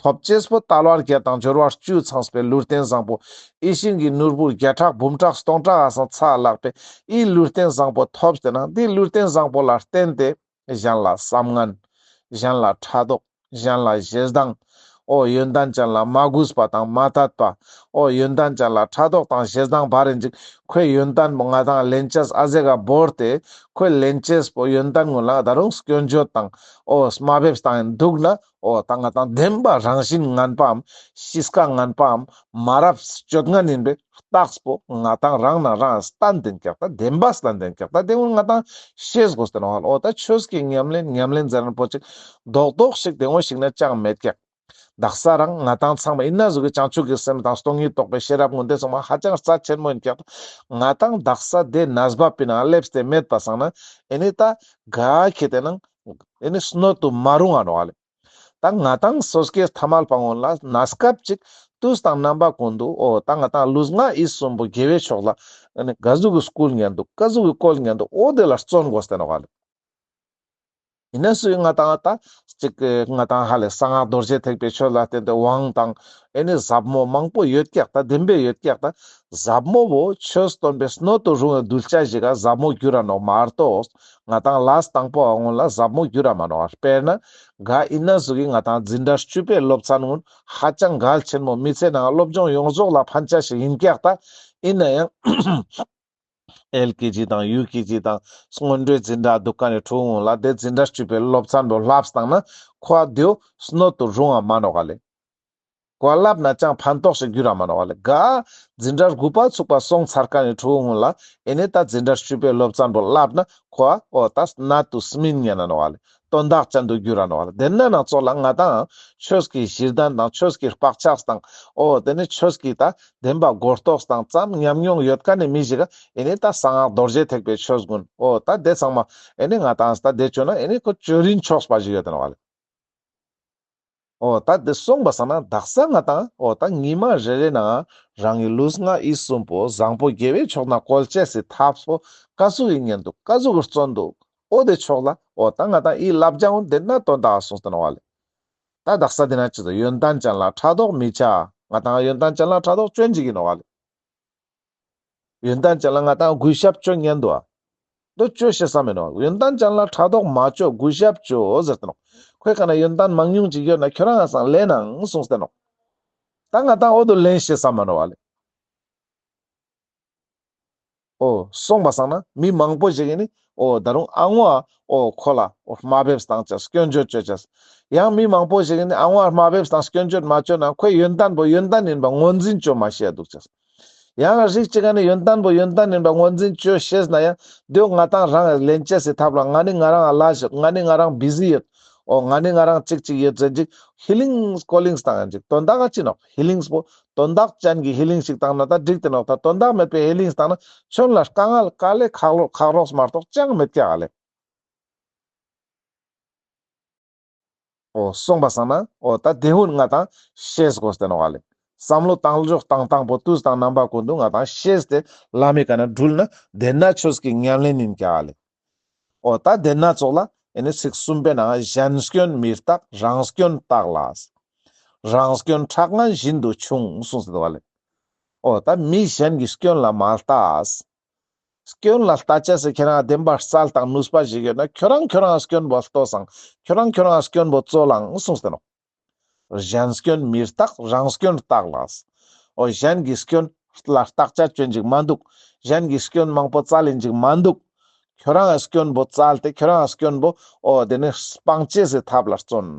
ཐོབ་ཅེས་པོ་དལ་བ་བརྒྱད་དང་འབྱོར་བ་བཅུ་ཚང་བའི་ལུས་རྟེན་བཟང་པོ་ཡིད་བཞིན་གྱི་ནོར་བུ་བརྒྱ་ཕྲག་འབུམ་ཕྲག་སྟོང་ཕྲག་ཡ་སང་ཚ་ལྷག་པའི་ཨི་ལུས་རྟེན་བཟང་པོ་ཐོབ་སྟེ་ནང་དེ་ལུས་རྟེན་བཟང་པོ་ལ་བརྟེན་ཏེ་གཞན་ལ་བསམ་ངན། གཞན་ལ་ཕྲག་དོག། གཞན་ལ་ཞེ་སྡང་། འོ་ཡོན་ཏན་ཅན་ལ་མ་གུས་པ་དང་མ་དད་པ། འོ་ཡོན་ཏན་ཅན་ལ་ཕྲག་དོག་དང་ཞེ་སྡང་བ་རེ་ཅིག་ཁོའི་ཡོན་ཏན་པོ་ང་ཏང་ལེན་ཅེས་ཨ་ཟེ་ག་བོར་ཏེ་ཁོའི་ལེན་ཅེས་པོ་ཡོན་ཏན་ངོ་ལ་ད་རུང་སྐྱོན་བརྗོད་དང་འོ་དམའ་འབེབས་དང་འདུག་ན་འོ་ད་ང་ཏང་བདེན་པ་རང་བཞིན་ངན་པའམ་གཤིས་ཀ་ངན་པའམ་མ་རབས་སྤྱོད་ངན་ཡིན་པའི་རྟགས་པོ་ང་ཏང་རང་ན་རང་བསྟན་ཏེན་ཀྱག། ད་བདེན་པ་བསྟན་ཏེན་ཀྱག། ད་དེ་ཀུན་ང་ཏང་ཤེས་དགོས་ཏེ་ནོག། འོ་ད་ཆོས་ཀྱི་ཉམས་ལེན་ཉམས་ལེན་ཟེར་ན་པོ་ཅིག་རྡོག་རྡོག་ཞིག་དེ་འོ་ཞིག་ན་ཅང་མེད་ཀྱག། དག་ས་རང་ང་ཏང་ཚང་མ་ཡིན་ན་ཟུག་གི་བྱང་ཆུབ་ཀྱི་སེམས་དང་སྟོང་ཉིད་རྟོགས་པའི་ཤེས་རབ་ཀུན་དེ་ཚང་མ་ཧ་ཅང་རྩ་ཆེན་མོ་ཡིན་ཀྱག། ང་ཏང་དག་ས་དེ་ནས་བབས་པའི་ནང་སླེབས་ཏེ་མེད་པ་སང་ན་ཨེ་ནི་ད་ག་ཁེ་ཏེ་ནང་ཨེ་ནི་སྣོད་དུ་མ་རུང་ང་ནོག་ལེ། ད་ང་ཏང་སོ་སྐྱེ་ཐ་མལ་པ་ཀུན་ལ་གནས་སྐབས་ཅིག་དུས་དང་རྣམ་པ་ཀུན་ཏུ་འོ་ད་ང་ཏང་ལུས་ངག་ཡིད་གསུམ་པོ་དགེ་བའི་ཕྱོགས་ལ་ཨ་ནི་ག་ཟུག་གི་སྐུལ་ཉན་འདུག་ག་ཟུག་གི་བཀོལ་ཉན་འདུག་འོ་དེ་ལ་བརྩོན་དགོས་ཏེ་ནོག་ལེ། ཡིན་ན་སུ་ཡིན་ང་ཏང་ད་ཅིག་ང་ཏང་ཧ་ལས་གསང་སྔགས་རྡོ་རྗེ་ཐེག་པའི་ཆོས་ལ་བརྟེན་ཏེ་དབང་དང་ཨེ་ནི་ཟབ་མོ་མང་པོ་ཡོད་ཀྱག། ད་བདེན་པའི་ཡོད་ཀྱག། ད་ཟབ་མོ་བོ་ཆོས་སྟོན་པའི་སྣོད་དུ་རུང་བའི་གདུལ་བྱ་ཞིག་ག་ཟབ་མོ་གྱུར་ར་ནོག་མ་གཏོགས་ང་ཏང་ལས་དང་པོ་བ་ཀུན་ལ་ཟབ་མོ་གྱུར་ར་མ་ནོག། དཔེར་ན་ག་ཡིན་ན་ཟུག་གི་ང་ཏང་འཛིན་གྲྭ་བཅུ་པའི་སློབ་ཚན་ཀུན་ཧ་ཅང་གལ་ཆེན་མོ། མི་ཚེ་ནང་སློབ་སྦྱོང་ཡོངས་རྫོགས་ལ་ཕན་ཆ་ཞིག་ཡིན་ཀྱག། ད་ཡིན་ན་ཡང་ཨེལ་ཀེ་ཇི་དང་ཡུ་ཀེ་ཇི་དང་སྔོན་འགྲོའི་འཛིན་གྲྭ་འདུག་མཁན་ནི་ཕྲུ་གུ་ཀུན་ལ་དེ་འཛིན་གྲྭ་བཅུ་པའི་སློབ་ཚན་པོ་བསླབས་བཏང་ན་ཁོ་དེའོ་སྣོད་དུ་རུང་བ་མ་ནོག་ལེ། ཁོ་བསླབས་ན་ཅང་ཕན་ཐོགས་ཤིག་གྱུར་ར་མ་ནོག་ལེ། ག་འཛིན་གྲྭ་དགུ་པ་ཚུགས་པ་སོང་ཚར་མཁན་ནི་ཕྲུ་གུ་ཀུན་ལ་ཨེ་ནི་ད་འཛིན་གྲྭ་བཅུ་པའི་སློབ་ཚན་པོ་བསླབས་ན་ཁོ་འོ་ད་གནད་དུ་སྨིན་ཉན་ན་ནོག་ལེ། དོན་དག་ཅན་དུ་གྱུར་ར་ནོག་ལེ། དེ་ན་ནང་ཚོགས་ལ་ང་ཏང་ཆོས་ཀྱི་གཞི་རྟེན་དང་ཆོས་ཀྱི་བག་ཆགས་དང་འོ་དེ་ནི་ཆོས་ཀྱི་ད་བདེན་པ་གོ་རྟོགས་དང་ཙམ་ཉམས་མྱོང་ཡོད་མཁན་ནི་མི་ཞིག་ག་ཨེ་ནི་ད་གསང་སྔགས་རྡོ་རྗེ་ཐེག་པའི་ཆོས་ཀུན་འོ་ད་དེ་ཚང་མ་ཨེ་ནི་ང་ཏང་ད་དེ་བཅོས་ན་ཨེ་ནི་ཁོ་བཅོས་རིན་ཆོག་པ་ཞིག་ཡོད་དེ་ནོག་ལེ། འོ་ད་དེ་སོང་པ་སང་ན་དག་ས་ང་ཏང་འོ་ད་ཉི་མ་རེ་རེ་ནང་རང་གི་ལུས་ངག་ཡིད་གསུམ་པོ་བཟང་པོ་དགེ་བའི་ཕྱོགས་ན་བཀོལ་ཅེས་སི་ཐབས་པོ་ག་ཟུག་ཡིན་ཉན་འདུག། ག་ཟུག་གི་བརྩོན་འདུག། འོ་དེ་ཕྱོགས་ལ་འོ་ད་ང་ཏང་ཨི་བསླབ་བྱ་ཀུན་དེ་ན་དོན་དག་སོང་སྟེ་ནོག་ལེ། ད་དག་ས་དེ་ན་ཅི་ཟེར་ཡོན་ཏན་ཅན་ལ་ཕྲག་དོག་མི་བྱ། ང་ཏང་ཡོན་ཏན་ཅན་ལ་ཕྲག་དོག་བཅོ་ཡིན་ཅིག་ཡིན་ནོག་ལེ། ཡོན་ཏན་ཅན་ལ་ང་ཏང་གུས་ཞབས་བཅོ་ཉན་འདུག་ཨ། དོ་བཅོ་ཤེས་ས་མེད་ནོག། ཡོན་ཏན་ཅན་ལ་ཕྲག་དོག་མ་བཅོ་གུས་ཞབས་བཅོ་ཟེར་ཏེ་ནོག། ཁོའི་ཁ་ན་ཡོན་ཏན་མང་ཉུང་ཅིག་ཡོད་ན་ཁྱོད་རང་ང་སང་ལེན་ནང་གསུངས་ཏེ་ནོག། ད་ང་ཏང་འོ་དོ་ལེན་ཤེས་ས་མ་ནོག་ལེ། འོ་སོང་པ་སང་ན་མི་མང་པོ་ཞིག་ནི་འོ་ད་རུང་ཨ་ངོ་འོ་ཁོ་ལ་འོ་དམའ་འབེབས་བཏང་ཅེས་སྐྱོན་བརྗོད་བཅོ་ཅེས། ཡང་མི་མང་པོ་ཞིག་ནི་ཨ་ངོ་དམའ་འབེབས་དང་སྐྱོན་བརྗོད་མ་བཅོ་ན་ཁོའི་ཡོན་ཏན་པོ་ཡོན་ཏན་ཡིན་པ་ངོས་འཛིན་བཅོ་མ་ཤེས་འདུག་ཅེས། ཡང་རིགས་གཅིག་ག་ནི་ཡོན་ཏན་པོ་ཡོན་ཏན་ཡིན་པ་ངོས་འཛིན་བཅོ་ཤེས་ན་ཡང་དེའོ་ང་ཏང་རང་ལེན་ཅེས་སི་ཐབས་ལ་ང་ནི་ང་རང་ལ་ཞིག་ང་ནི་ང་རང་བི་ཟི་ཡོད། འོ་ང་ནི་ང་རང་ཅིག་ཅིག་ཡོད་ཟེར་ཅིག་ཧི་ལིང་ཀོ་ལིང་བཏང་ཡང་ཅིག་དོན་དག་ག་ཅི་ནོག་ཧི་ལིང་པོ་དོན་དག་ཅན་གྱི་ཧི་ལིང་ཞིག་བཏང་ན་ད་འགྲིག་དེ་ནོག་ད་དོན་དག་མེད་པའི་ཧི་ལིང་བཏང་ན་ཁྱོད་ལ་དཀའ་ངལ་དཀའ་ལས་ཁག་ལོ་ཁག་རོགས་མ་གཏོགས་ཅང་མེད་ཀྱག་ལེ། འོ་སོང་པ་སང་ན་འོ་ད་དེ་ཧུན་ང་དང་ཤེས་དགོས་ཏེ་ནོག་ལེ། བསམ་བློ་བཏང་ལོག་བཏང་སྟངས་པོ་དུས་དང་རྣམ་པ་ཀུན་ཏུ་ང་དང་ཤེས་ཏེ་ལམ་མི་ཀ་ན་འགྲུལ་ན་དེ་ན་ཆོས་ཀྱི་ཉམས་ལེན་ཡིན་ཀྱག་ལེ། འོ་ད་དེ་ན་ཙོགས་ལ་ཨེ་ནི་ཚིག་གསུམ་པའི་ནང་གཞན་སྐྱོན་མི་བརྟག་རང་སྐྱོན་བརྟག་ལ། རང་སྐྱོན་ཁྲག་ངན་བཞིན་དུ་ཆུང་གསུངས་ཏེ་འདུག་ལེ། འོ་ད་མི་གཞན་གྱི་སྐྱོན་ལ་མ་ལྟ། སྐྱོན་ལ་ལྟ་ཅེས་སི་ཁྱེད་རང་བདེན་པ་རྩལ་དང་ནུས་པ་ཞིག་ཡོད་ན་ཁྱོད་རང་ཁྱོད་རང་སྐྱོན་པོ་ལྟོས་སང་ཁྱོད་རང་ཁྱོད་རང་སྐྱོན་པོ་རྩོལ་ལང་གསུངས་ཏེ་ནོག་གཞན་སྐྱོན་མི་བརྟག་རང་སྐྱོན་བརྟག་ལ། འོ་གཞན་གྱི་སྐྱོན་ལ་བརྟག་དཔྱད་ཅོ་ཡིན་ཅིག་མ་འདུག་གཞན་གྱི་སྐྱོན་མང་པོ་བཙལ་ཡིན་ཅིག་མ་འདུག་ཁྱོད་རང་སྐྱོན་པོ་བཙལ་ཏེ་ཁྱོད་རང་སྐྱོན་པོ་འོ་དེ་ནི་སྤང་ཅེས་སི་ཐབས་ལ་བརྩོན།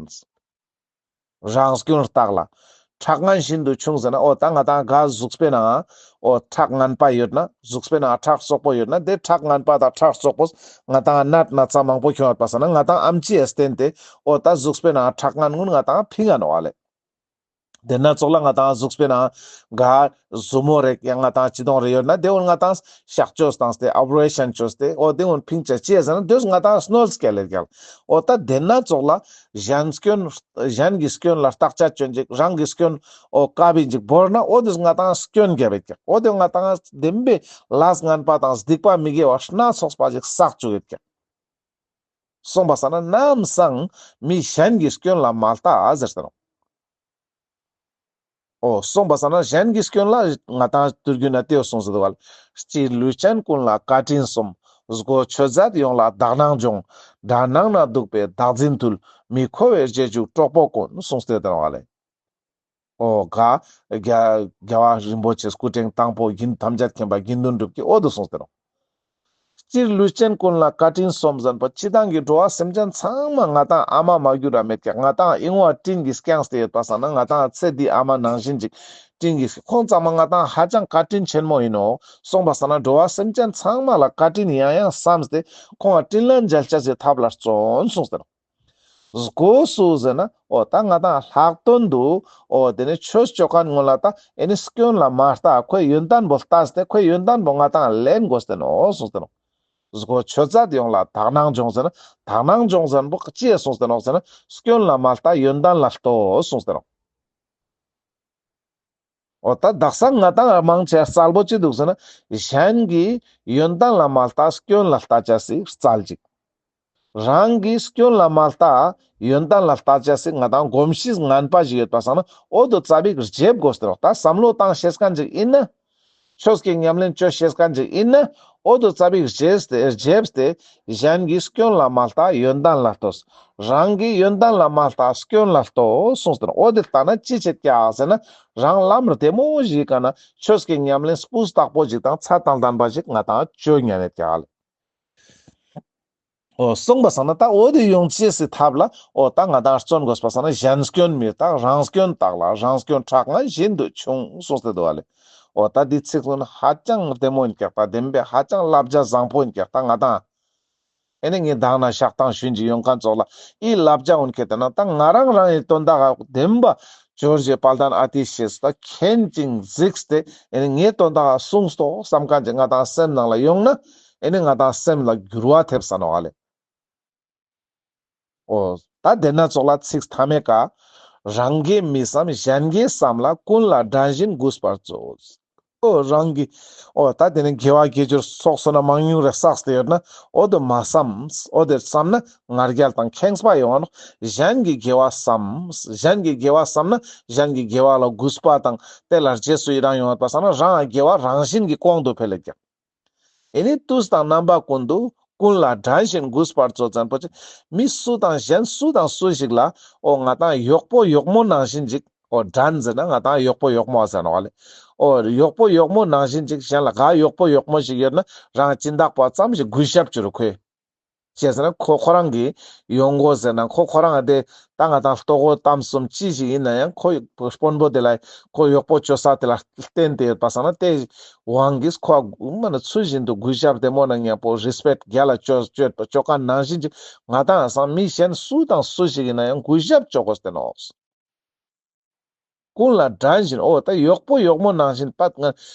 རང་སྐྱོན་བརྟག་ལ། ཁྲག་ངན་བཞིན་དུ་ཆུང་ཟེར་ན་འོ་ད་ང་དང་ག་གཟུགས་པོའི་ནང་འོ་ཁྲག་ངན་པ་ཡོད་ན་གཟུགས་པོའི་ནང་ཁྲག་བཙོག་པོ་ཡོད་ན་དེ་ཁྲག་ངན་པ་དང་ཁྲག་བཙོག་པོས་ང་དང་ནད་ན་ཚ་མང་པོ་ཁྱོང་ཡོད་པ་སང་ན་ང་དང་ཨམ་ཆི་ཡ་བརྟེན་ཏེ་འོ་ད་གཟུགས་པོའི་ནང་ཁྲག་ངན་ཀུན་ང་དང་ཕིང་ང་ནོག་ལེ། དེ་ན་ཙོགས་ལ་ང་དང་གཟུགས་པོའི་ནང་ག་ཟུར་མོ་རེ་ཡང་ང་དང་ཅི་དོང་རེ་ཡོད་ན་དེ་ཀུན་ང་དང་གཤག་བཅོས་བཏང་སྟེ་ཨོ་པ་རེ་ཤན་བཅོས་ཏེ་འོ་དེ་ཀུན་ཕིང་ཅེས་ཅི་ཟེར་ན་དེ་ང་དང་གནོད་སྐྱེལ་ལེ་ཀྱག་འོ་ད་དེ་ན་ཙོགས་ལ་གཞན་སྐྱོན་གཞན་གྱི་སྐྱོན་ལ་བརྟག་དཔྱད་ཅོ་ཡིན་ཅིག་རང་གི་སྐྱོན་འོ་བཀབ་ཡིན་ཅིག་བོར་ན་འོ་དེ་ང་དང་སྐྱོན་རྒྱབ་ཡོད་ཀྱག་འོ་དེ་ང་དང་བདེན་པའི་ལས་ངན་པ་དང་སྡིག་པ་མི་དགེ་བ་སྣ་ཚོགས་པ་ཞིག་བསགས་བཅུག་ཡོད་ཀྱག་སོང་པ་སང་ན་ནམ་སང་མི་གཞན་གྱི་སྐྱོན་ལ་མ་ལྟ་ཟེར་ཏེ་ནོག་འོ་སོང་པ་སང་ན་གཞན་གྱི་སྐྱོན་ལ་ང་དང་དུར་རྒྱུ་ན་དེའོ་སོང་ཟེར་དུ་བ་ལ། སྤྱིར་ལུས་ཅན་ཀུན་ལ་བཀའ་དྲིན་སོམས། སྒོ་ཆོད་མཛད་ཡོངས་ལ་དག་སྣང་སྦྱོངས། དགྲ་ནང་ན་འདུག་པའི་བདག་འཛིན་ཐུལ། མི་མཁོ་བའི་རྗེས་འཇུག་གྲོགས་པོ་དཀོན་གསུངས་ཏེ་དང་བ་ལེ། འོ་ག་རྒྱལ་རྒྱལ་བ་རིན་པོ་ཆེ་སྐུ་ཕྲེང་དང་པོ་དགེ་འདུན་ཐམས་ཅད་མཁྱེན་པ་དགེ་འདུན་གྲུབ་ཀྱིས་འོ་དུ་གསུངས་ཏེ་ནོག་སྤྱིར་ལུས་ཅན་ཀུན་ལ་བཀའ་དྲིན་སོམས་ཟེར་ན་པོ་སྤྱིར་བཏང་གི་འགྲོ་བ་སེམས་ཅན་ཚང་མ་ང་དང་ཨ་མ་མ་གྱུར་ར་མེད་ཀྱག་ང་དང་ཨིན་བ་དྲིན་གྱིས་བསྐྱངས་ཏེ་ཡོད་པ་སང་ན་ང་དང་ཚེ་འདི་ཨ་མ་ནང་བཞིན་ཅིག་དྲིན་གྱིས་ཁོང་ཚང་མ་ང་དང་ཧ་ཅང་བཀའ་དྲིན་ཆེན་མོ་ཡིན་ནོག་སོང་པ་སང་ན་འགྲོ་བ་སེམས་ཅན་ཚང་མ་ལ་བཀའ་དྲིན་ཡང་ཡང་བསམས་ཏེ་ཁོང་ལ་དྲིན་ལན་འཇལ་ཅེས་སི་ཐབས་ལ་བརྩོན་གསུངས་ཏེ་ནོག་སྒོ་སུ་ཟེར་ན་འོ་ད་ང་དང་ལྷག་དོན་དུ་འོ་དེ་ནི་ཆོས་ཅོ་མཁན་ཀུན་ལ་ད་ཨེ་ནི་སྐྱོན་ལ་མ་ལྟ་ཁོའི་ཡོན་ཏན་པོ་ལྟས་ཏེ་ཁོའི་ཡོན་ཏན་པོ་ང་དང་ལེན་དགོས་ཏེ་ནོག་གསུངས་ཏེ་ནོག་སྒོ་ཆོད་མཛད་ཡོངས་ལ་དག་སྣང་སྦྱོངས་ཟེར་ན་དག་སྣང་སྦྱོངས་ཟེར་ན་པོ་ཅི་ཡ་གསུངས་ཏེ་ནོག་ཟེར་ན་སྐྱོན་ལ་མ་ལྟ་ཡོན་ཏན་ལ་ལྟོས་གསུངས་ཏེ་ནོག་འོ་ད་དག་ས་ང་དང་མང་ཆེ་རྩལ་པོ་ཅི་འདུག་ཟེར་ན་གཞན་གྱི་ཡོན་ཏན་ལ་མ་ལྟ་སྐྱོན་ལ་ལྟ་ཅེས་སི་རྩལ་ཅིག་རང་གི་སྐྱོན་ལ་མ་ལྟ། ཡོན་ཏན་ལ་ལྟ་ཅེས་སི་ང་དང་གོམས་གཤིས་ངན་པ་ཞིག་ཡོད་པ་སང་ན་འོ་དོ་ཙ་པིག་རྗེབ་དགོས་ཏེ་རོགས། ད་བསམ་བློ་བཏང་ཤེས་མཁན་ཅིག་ཡིན་ན། ཆོས་ཀྱི་ཉམས་ལེན་བཅོ་ཤེས་མཁན་ཅིག་ཡིན་ན། འོ་དོ་ཙ་པིག་རྗེས་ཏེ་རྗེབས་ཏེ་གཞན་གྱི་སྐྱོན་ལ་མ་ལྟ་ཡོན་ཏན་ལ་ལྟོས། རང་གི་ཡོན་ཏན་ལ་མ་ལྟ་སྐྱོན་ལ་ལྟོས་གསུངས་ཏེ་རོགས། འོ་དེ་ལྟ་ན་ཅི་བྱེད་ཀྱག་ཟེར་ན་རང་ལམ་བདེ་མོ་ཞིག་ག་ན་ཆོས་ཀྱི་ཉམས་ལེན་སྤུས་དག་པོ་ཞིག་དང་ཚད་དང་ལྡན་པ་ཞིག་ང་དང་བཅོ་ཉན་ནས་ཀྱག་ལེ། འོ་གསུངས་པ་སང་ན་ད་འོ་དེ་ཡོང་ཅེས་སི་ཐབས་ལ་འོ་ད་ང་དང་བརྩོན་དགོས་པ་སང་ན་གཞན་སྐྱོན་མི་བརྟག་རང་སྐྱོན་བརྟག་ལ་རང་སྐྱོན་ཁྲག་ངན་བཞིན་དུ་ཆུང་གསུངས་ཏེ་འདུག་བ་ལེ། འོ་ད་འདི་ཚིག་ལུན་ཧ་ཅང་བདེ་མོ་ཡིན་ཀྱག་ད་བདེན་པའི་ཧ་ཅང་བསླབ་བྱ་བཟང་པོ་ཡིན་ཀྱག་ད་ང་དང་ཨེ་ནི་ངས་མདང་ན་ཞག་དང་ཞུན་གྱི་ཡོང་མཁན་ཙོགས་ལ་ཨི་བསླབ་བྱ་འོན་ཁེ་ཏེ་ན་ད་ང་རང་རང་ཡི་དོན་དག་ག་བདེན་པ་ཇོ་རྗེ་དཔལ་ལྡན་ཨ་ཏི་ཤེས་ད་མཁྱེན་ཅིང་གཟིགས་ཏེ་ཨེ་ནི་ངའི་དོན་དག་ག་གསུངས་ཏོ་བསམ་མཁན་ཅིག་ང་དང་སེམས་ནང་ལ་ཡོང་ན་ཨེ་ནི་ང་དང་སེམས་ལ་འགྱུར་བ་ཐེབས་ས་ནོག་ཨ་ལེ། འོ་ད་དེ་ན་ཙོགས་ལ་ཚིག་མཐའ་མའི་ཀ་རང་གིས་མི་བསམ་གཞན་གྱིས་བསམ་ལ་ཀུན་ལ་དགྲ་བཞིན་གུས་པར་མཛོད། འོ་རང་གི་འོ་ད་དེ་ནི་དགེ་བ་དགེ་སྦྱོར་ཚོགས་བསོད་ནམས་མང་ཉུང་རེ་བསགས་ཏེ་ཡོད་ན་འོ་དོ་མ་བསམ། འོ་དེ་བསམ་ན་ང་རྒྱལ་དང་ཁེངས་པ་ཡོང་ང་ནོག་གཞན་གྱི་དགེ་བ་བསམ། གཞན་གྱི་དགེ་བ་བསམ་ན་གཞན་གྱི་དགེ་བ་ལ་གུས་པ་དང་དེ་ལ་རྗེས་སུ་ཡི་རང་ཡོང་བ་སང་ན་རང་དགེ་བ་རང་བཞིན་གྱི་གོང་དུ་འཕེལ་ལེ་ཀྱག་ཨེ་ནི་དུས་དང་རྣམ་པ་ཀུན་ཏུ་ཀུན་ལ་དགྲ་བཞིན་གུས་པར་མཛོད་ཟེར་ན་པོ་ཅིག་མི་སུ་དང་གཞན་སུ་དང་སུ་ཞིག་ལ་འོ་ང་དང་གཡོག་པོ་གཡོག་མོ་ནང་བཞིན་ཅིག་འོ་དགྲ་ཟེར་ན་ང་དང་གཡོག་པོ་གཡོག་མོ་ཟེར་ནོག་ལེ། འོ་གཡོག་པོ་གཡོག་མོ་ནང་བཞིན་ཅིག་གཞན་ལ་ག་གཡོག་པོ་གཡོག་མོ་ཞིག་ཡོད་ན་རང་སྦྱིན་བདག་པོ་ཙམ་ཞིག་གུས་ཞབས་བྱེད་རུ་ཁོས། ཅི་ཟེར་ན་ཁོ་ཁོ་རང་གི་ཡོང་སྒོ་ཟེར་ན་ཁོ་ཁོ་རང་དེ་ད་ང་ཏང་ལྟོ་གོས་གཏམ་གསུམ་ཅི་ཞིག་ཡིན་ན་ཡང་ཁོ་དཔོན་པོ་དེ་ལ་ཁོ་གཡོག་པོ་བཅོ་ས་དེ་ལ་བརྟེན་ཏེ་ཡོད་པ་སང་ན་དེ་དབང་གིས་ཁོ་མ་ན་ཚུལ་བཞིན་དུ་གུས་ཞབས་བདེ་མོ་ན་མཉམ་པོ་རེས་པེཀྚ་རྒྱལ་ལ་བཅོ་བཅོ་བཅོ་མཁན་ནང་བཞིན་ཅིག་ང་ཏང་སང་མི་གཞན་སུ་དང་སུ་ཞིག་ཡིན་ན་ཡང་གུས་ཞབས་བཅོ་དགོས་ཏེ་ནོག། ཀུན་ལ་འགྲན་བཞིན། འོ་ད་གཡོག་པོ་གཡོག་མོ་ནང་བཞིན་པ་ང་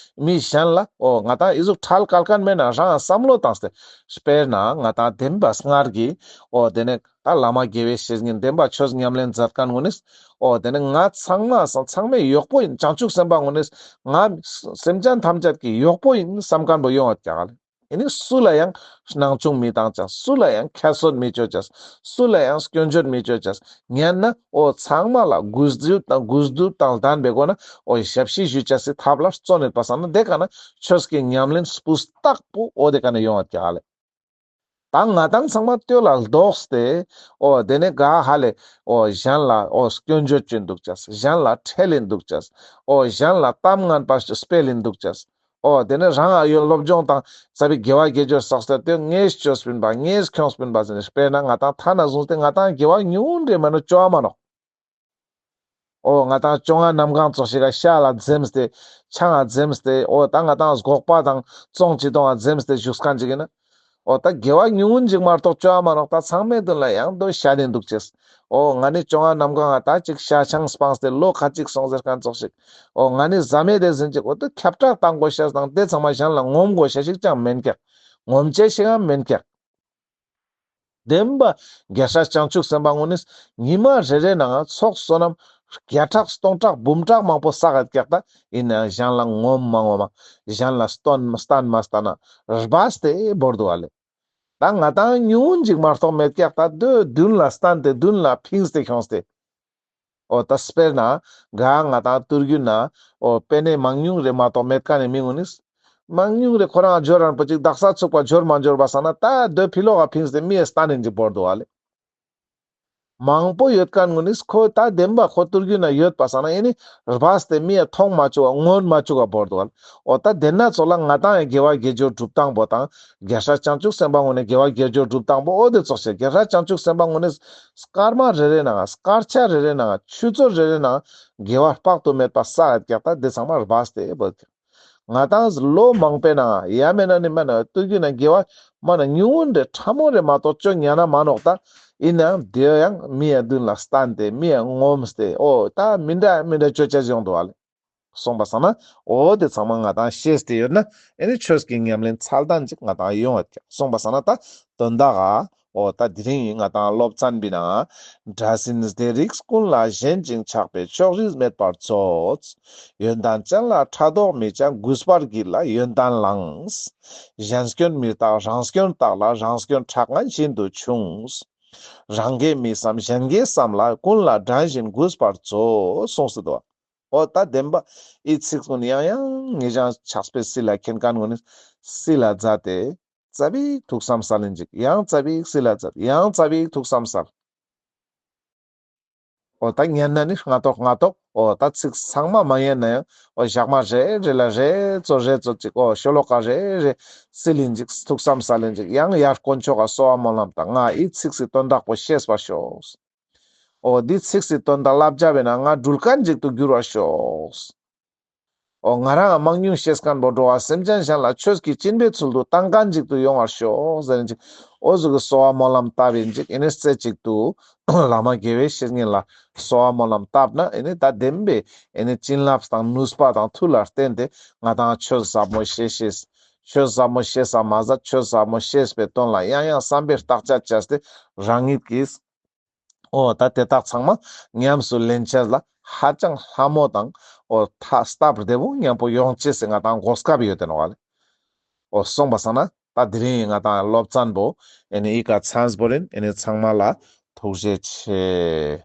མི་གཞན་ལ་འོ་ང་ཏང་ཨི་ཟུག་ཁྲལ་བཀལ་མཁན་མེད་ན་རང་བསམ་བློ་བཏང་སྟེ། དཔེར་ན་ང་ཏང་བདེན་པ་སྔར་གྱི་འོ་དེ་ནས་ད་བླ་མ་དགེ་བའི་བཤེས་གཉེན་བདེན་པ་ཆོས་ཉམས་ལེན་མཛད་མཁན་ངོ་ནིས་འོ་དེ་ནས་ང་ཚང་མ་ཚང་མའི་གཡོག་པོ་ཡིན། བྱང་ཆུབ་སེམས་དཔའ་ངོ་ནིས་ང་སེམས་ཅན་ཐམས་ཅད་ཀྱི་གཡོག་པོ་ཡིན་བསམ་མཁན་པོ་ཡོང་བ་ཀྱག་ལེ། ཨེ་ནི་སུ་ལ་ཡང་སྣང་ཆུང་མི་བཏང་ཅེས། སུ་ལ་ཡང་ཁྱད་གསོད་མི་བཅོ་ཅེས། སུ་ལ་ཡང་སྐྱོན་བརྗོད་མི་བཅོ་ཅེས། ཉན་ན་འོ་ཚང་མ་ལ་གུས་འདུད་དང་གུས་འདུད་དང་ལྡན་པའི་སྒོ་ནས་འོ་ཞབས་ཕྱི་ཞུ་ཅེས་སི་ཐབས་ལ་བརྩོན་ཡོད་པ་སང་ན་དེ་ཀ་ན་ཆོས་ཀྱི་ཉམས་ལེན་སྤུས་དག་པོ་འོ་དེ་ཀ་ན་ཡོང་བ་ཀྱག་ལེ། ད་ང་ཏང་ཚང་མ་ལྟོས་ལ་ལྡོག་སྟེ་འོ་དེ་ནས་ག་ཧ་ལེ་འོ་གཞན་ལ་འོ་སྐྱོན་བརྗོད་བཅོ་འདུག་ཅེས། གཞན་ལ་ཁྲེལ་ལེན་འདུག་ཅེས། འོ་གཞན་ལ་གཏམ་ངན་པ་སྤེལ་ལེན་འདུག་ཅེས། འོ་དེ་ནས་རང་ཨ་ཡོད་སློབ་སྦྱོང་དང་རྩ་བའི་དགེ་བ་དགེ་སྦྱོར་བསགས་ཏེ་ངས་བཅོས་པིན་པ་ངས་ཁྱོངས་པིན་པ་ཟེར་ནས་དཔེར་ན་ང་ཏང་ཐ་ན་བཟུང་སྟེ་ང་ཏང་དགེ་བ་ཉུང་ངུ་རེ་མ་ནོག་བཅོ་བ་མ་ནོག། འོ་ང་ཏང་བཅོ་ལྔ་གནམ་གང་ཙོགས་ཤིག་ག་ཤ་ལ་འཛེམས་ཏེ་ཆང་ང་འཛེམས་ཏེ་འོ་ད་ང་ཏང་སྒོག་པ་དང་བཙོང་ཅི་གཏོང་ང་འཛེམས་ཏེ་བཞུགས་མཁན་ཅིག་ཡིན་ན། འོ་ད་དགེ་བ་ཉུང་ངུན་ཅིག་མ་གཏོགས་བཅོ་བ་མ་ནོག། ད་ཚང་མའི་མདུན་ལ་ཡང་དོ་ཤ་ལེན་འདུག་ཅེས། འོ་ང་ནི་བཅོ་ལྔ་གནམ་གང་ང་ད་ཅིག་ཤ་ཆང་སྤངས་ཏེ་ལོ་ཁ་ཅིག་སོང་ཟེར་མཁན་ཙོགས་ཤིག། འོ་ང་ནི་ཟ་མེད་དེ་ཟིན་ཅིག། འོ་ད་ཁྱབ་བསྒྲགས་བཏང་དགོས་ཤེས་དང་དེ་ཚང་མ་གཞན་ལ་ངོམ་དགོས་ཤེས་ཤིག་ཅང་མེན་ཀྱག། ངོམ་ཅེས་ཤིག་ཡང་མེན་ཀྱག། བདེན་པ་རྒྱལ་སྲས་བྱང་ཆུབ་སེམས་དཔའ་ངོ་ནི་ཉི་མ་རེ་རེ་ནང་ཚོགས་བསོད་ནམས་བརྒྱ་ཕྲག་སྟོང་ཕྲག་འབུམ་ཕྲག་མང་པོ་བསགས་ཡོད་ཀྱག། ད་ཡིན་ནའང་གཞན་ལ་ངོམ་མ་ངོམ་གཞན་ལ་སྟོན་སྟན་མ་སྟན་ན་སྦས་ཏེ་བོར་འདུག་ཨ་ལེ། ད་ང་ཏང་ཉུང་ངུན་ཅིག་མ་གཏོགས་མེད་ཀྱག། ད་དོ་མདུན་ལ་སྟན་ཏེ་མདུན་ལ་ཕིངས་ཏེ་ཁྱོངས་ཏེ། འོ་ད་དཔེར་ན་ག་ང་ཏང་ཏུར་གུ་ན་འོ་པེ་ནེ་མང་ཉུང་རེ་མ་གཏོགས་མེད་མཁན་ནི་མི་ངོ་ནི། མང་ཉུང་རེ་ཁོ་རང་འབྱོར་རན་པོ་ཅིག་དག་ས་ཚུགས་པ་འབྱོར་མ་འབྱོར་བ་སང་ན་ད་དོ་ཕི་ལོག་ག་ཕིངས་ཏེ་མི་ཡ་སྟན་ནི་ཅིག་བོར་འདུག་ཨ་ལེ། མང་པོ་ཡོད་མཁན་ངོ་ནི་ཁོ་ད་བདེན་པ་ཁོ་ཏུར་གུ་ན་ཡོད་པ་སང་ན་ཨེ་ནི་སྦས་ཏེ་མི་ཡ་མཐོང་མ་བཅུག་ག་མངོན་མ་བཅུག་ག་བོར་འདུག་ཨ་ལེ། འོ་ད་དེ་ན་ཚོགས་ལ་ང་ཏང་ཡ་དགེ་བ་དགེ་སྦྱོར་སྒྲུབ་སྟངས་པོ་དང་རྒྱལ་སྲས་བྱང་ཆུབ་སེམས་དཔའ་ངོ་ནི་དགེ་བ་དགེ་སྦྱོར་སྒྲུབ་སྟངས་པོ་འོ་དེ་ཙོགས་ཤིག། རྒྱལ་སྲས་བྱང་ཆུབ་སེམས་དཔའ་ངོ་ནི་སྐར་མ་རེ་རེ་ནང་སྐར་ཆ་རེ་རེ་ནང་ཆུ་ཚོད་རེ་རེ་ནང་དགེ་བ་དཔག་ཏུ་མེད་པ་བསགས་ཡོད་ཀྱག། ད་དེ་ཚང་མ་སྦས་ཏེ་བོར་ཀྱག། ང་ཏང་ལོ་མང་པོའི་ནང་ཡ་མེད་ན་ནི་མ་ན་ཏུར་གུ་ན་དགེ་བ་མ་ན་ཉུང་ངུན་རེ་ཕྲ་མོ་རེ་མ་གཏོགས་བཅོ་ཉན་ན་མ་ནོག། ད་ཡིན་ནའང་དེ་ཡང་མི་ཡ་མདུན་ལ་སྟན་ཏེ་མི་ཡ་ངོམས་ཏེ་འོ་ད་མི་འདྲ་མི་འདྲ་བཅོ་ཅེས་ཡོང་འདུག་ཨ་ལེ། སོང་པ་སང་ན་འོ་དེ་ཚང་མ་ང་ཏང་ཤེས་ཏེ་ཡོད་ན་ཨེ་ནི་ཆོས་ཀྱི་ཉམས་ལེན་ཚད་ལྡན་ཅིག་ང་ཏང་ཡོང་བ་ཀྱག། སོང་པ་སང་ན་ད་དོན་དག་ག་འོ་ད་དེ་རིང་ང་ཏང་སློབ་ཚན་པའི་ནང་། སྒྲ་སེན་སྡེ་རིགས་ཀུན་ལ་ཞེན་ཅིང་ཆགས་པས་ཕྱོགས་རིས་མེད་པར་རྩོད། ཡོན་ཏན་ཅན་ལ་ཕྲག་དོག་མི་བྱ་གུས་པར་བགྱིས་ལ་ཡོན་ཏན་བླངས། གཞན་སྐྱོན་མི་བརྟག་རང་སྐྱོན་བརྟག་ལ་རང་སྐྱོན་ཁྲག་ངན་ཤིན་ཏུ་ཆུང་། རང་གིས་མི་བསམ་གཞན་གྱིས་བསམ་ལ་ཀུན་ལ་འགྲན་ཞིང་གུས་པར་རྩོད། གསུངས་སུ་འདུག། འོ་ད་བདེན་པ་འི་ཚིག་ཀུན་ཡང་ཡང་ངེད་ཅག་ཕྱག་དཔེ་སིལ་ལ་མཁྱེན་མཁན་ངོ་ནི་སིལ་ལ་མཛད་དེ་ཙ་པིག་ཐུགས་བསམ་སལ་ལེན་ཅིག། ཡང་ཙ་པིག་སིལ་ལ་མཛད། ཡང་ཙ་པིག་ཐུགས་བསམ་སལ། འོ་ད་ཉན་ན་ནི་སྔ་ཏོག་སྔ་ཏོག། འོ་ད་ཚིག་ཚང་མ་མ་ཉན་ན་ཡང་འོ་ཞག་མ་རེ་རེ་ལ་རེ་ཙོ་རེ་ཙོ་ཅིག། འོ་ཤོ་ལོ་ཀ་རེ་རེ་སིལ་ལེན་ཅིག། ཐུགས་བསམ་སལ་ལེན་ཅིག། ཡང་ཡར་དཀོན་མཆོག་ག་གསོལ་བ་སྨོན་ལམ་བཏབ། ང་འི་ཚིག་སི་དོན་དག་པོ་ཤེས་པར་ཤོག། འོ་འདི་ཚིག་སི་དོན་དག་བསླབ་བྱ་བས་ན་ང་འགྲུལ་མཁན་ཅིག་ཏུ་འགྱུར་བར་ཤོག། འོ་ང་རང་མང་ཉུང་ཤེས་མཁན་པོ་འགྲོ་བ་སེམས་ཅན་གཞན་ལ་ཆོས་ཀྱི་སྦྱིན་པའི་ཚུལ་དུ་བཏང་མཁན་ཅིག་ཏུ་ཡོང་བར་ཤོག་ཟེར་ཅིག། འོ་ཟུག་གི་གསོལ་བ་སྨོན་ལམ་བཏབ་ཡིན་ཅིག། ཨེ་ནི་རྩེ་གཅིག་ཏུ་བླ་མ་དགེ་བའི་བཤེས་གཉེན་ལ་གསོལ་བ་སྨོན་ལམ་བཏབ་ན་ཨེ་ནི་ད་བདེན་པའི་ཨེ་ནི་བྱིན་རླབས་དང་ནུས་པ་དང་མཐུ་ལ་བརྟེན་ཏེ་ང་ཏང་ཆོས་ཟབ་མོ་ཤེས་ཤེས། ཆོས་ཟབ་མོ་ཤེས་ས་མ་ཟད་ཆོས་ཟབ་མོ་ཤེས་པའི་དོན་ལ་ཡང་ཡང་བསམ་པའི་བརྟག་དཔྱད་བྱས་ཏེ་རང་ཉིད་ཀྱིས། འོ་ད་དེ་དག་ཚང་མ་ཉམས་སུ་ལེན་ཅེས་ལ་ཧ་ཅང་ལྷ་མོ་དང་འོ་ད་སྟབས་བདེ་བོ་མཉམ་པོ་ཡོང་ཅེས་སི་ང་ཏང་གོ་སྐབས་ཡོད་དེ་ནོག་ལེ། འོ་སོང་པ་སང་ན་ད་དེ་རིང་ང་ཏང་སློབ་ཚན་པོ་ཨེ་ནི་འི་ཀ་ཚང་པོ་རིན། ཨེ་ནི་ཚང་མ་ལ་ཐུགས་རྗེ་ཆེ།